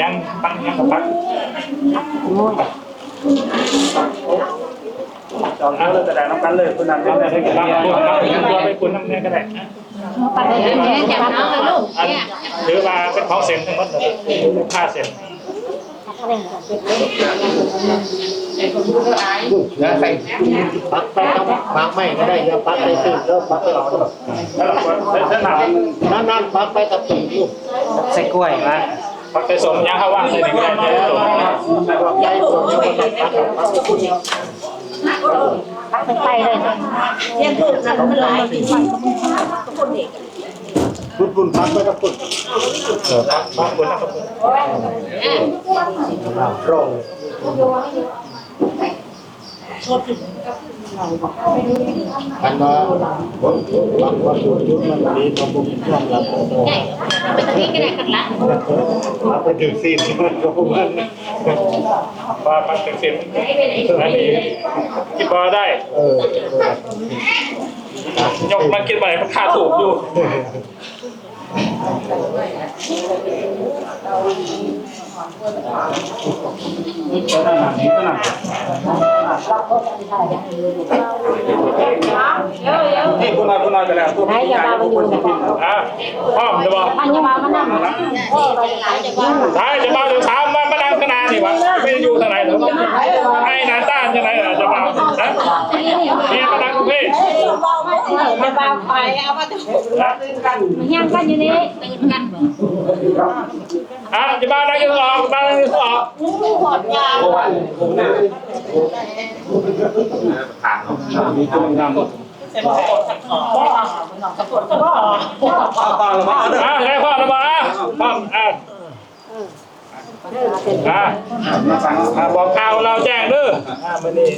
ຍັງປັກ ຍັງບໍ່ປັກ ໂອ້ຍ ສອງຄົນເລີຍກໍໄດ້ນຳກັນເລີຍ ຄົນນັ້ນເປັນແມ່ ເອົາໄປຄົນນຳແນ່ກໍໄດ້ ປັກເລີຍ ອັນ ຖືວ່າເປັນຂອງເສັ້ນທັງໝົດເລີຍ ຄ່າເສັ້ນ. ນະ ໃສ່ ປັກໄປກັບໝາກໄມ້ກໍໄດ້ ຢ່າປັກໃສ່ຕີນເດີ ປັກໄປເອົາເດີ ນັ້ນໆ ປັກໄປກັບຕີນ ໃສ່ກ້ວຍມາ ປັກໃສ່ສົ້ມ ຫຍັງເຮົາວາງໃສ່ນີ້ກໍໄດ້ ພວກໃຫຍ່ພວກຫຍັງກໍຕັກ ປັກໃສ່ເລີຍ ຮຽນເພິ່ນນະ ມັນຫຼາຍ ພຸ້ນໆ ປັກໄປກັບພຸ້ນ ເອີ ປັກ ປັກພຸ້ນນະ ປັກພຸ້ນ ເອີ ລອງ ຄັນວ່າ ບັກ ບັກ ບັກ ຈຸດມັນດີ ມັນບໍ່ມີຄວາມລັບ ເອົາໄປຖືກຊີ້ນ ມັນກໍບໍ່ແມ່ນ ວ່າມັນເປັນເສັ້ນ ອັນນີ້ຄິດວ່າໄດ້ ເອີ ຍົກມາກິນໃໝ່ ມັນຄາຖືກຢູ່. ນີ້ ຜູ້ນ້ອຍ ຜູ້ນ້ອຍໄປແລ້ວ ພວກນີ້ ພວກຄົນຊິກິນ ອ່າ ພ້ອມແລ້ວບໍ່? ອັນນີ້ມາ ມານຳ ໄດ້ ຈະມາ ເດີ ຖາມວ່າມານັ່ງຂ້າງໜ້ານີ້ຫວາ ໄປຢູ່ທາງໃດ ໃຫ້ໜ້າຕາຈັ່ງໃດລະ ຈະມາ ຮະ ເມຍມານັ່ງຢູ່ພີ້ ຈະມາໄປ ເອົາມາ ຮະ ມາຮຽງກັນຢູ່ນີ້ ຕື່ນກັນບໍ່ ອ່ະ ຈະມານັ່ງຢູ່ທາງອອກ ມານັ່ງຢູ່ທາງອອກ ຫອດຍາ ອ່າ ໄດ້ພ້ອມແລ້ວບໍ່? ອ່າ ພ້ອມ ອ່າ ອ່າ ອ່າ ບອກກ່າວເລົ່າແຈ້ງເດີ ອ່າ ມື້ນີ້